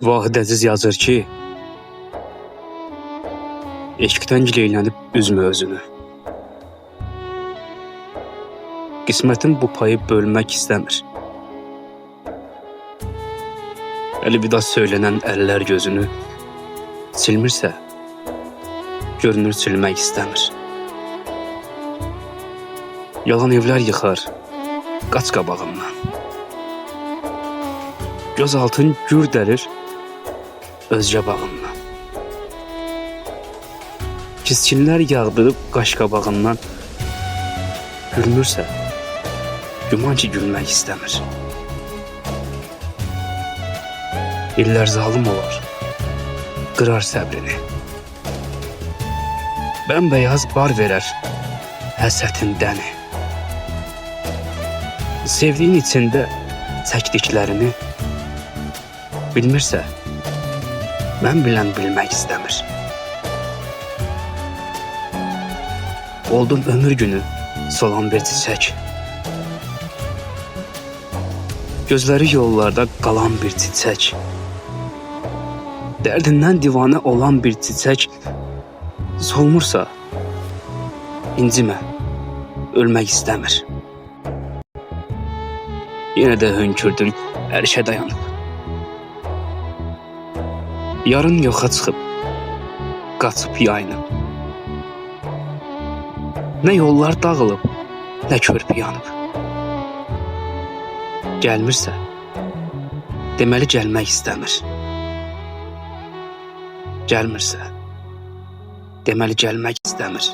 Vahid Əziz yazır ki, eşqdən gileylənib üzmə özünü. Qismətin bu payı bölmək istəmir. Əlvida söylənən əllər gözünü silmirsə, görünür silmək istəmir. Yalan evlər yıxar, qaç qabağımdan. Göz altın gür dərir özgə bağından. Kiskinlər yağdırıb qaş qabağından gülmürsə, güman ki gülmək istəmir. İllər zalım olar, qırar səbrini. Bəmbəyaz bar verər həsətin dəni. Sevdiyin içində çəkdiklərini bilmirsə, mən bilən bilmək istəmir. Oldum ömür günü solan bir çiçək. Gözləri yollarda qalan bir çiçək. Dərdindən divanə olan bir çiçək solmursa, incimə, ölmək istəmir. Yenə də hönkürdün ərşə dayanıb. Yarın yoxa çıxıb, qaçıb yayınıb. Nə yollar dağılıb, nə körpü yanıb. Gəlmirsə, deməli gəlmək istəmir. Gəlmirsə, deməli gəlmək istəmir.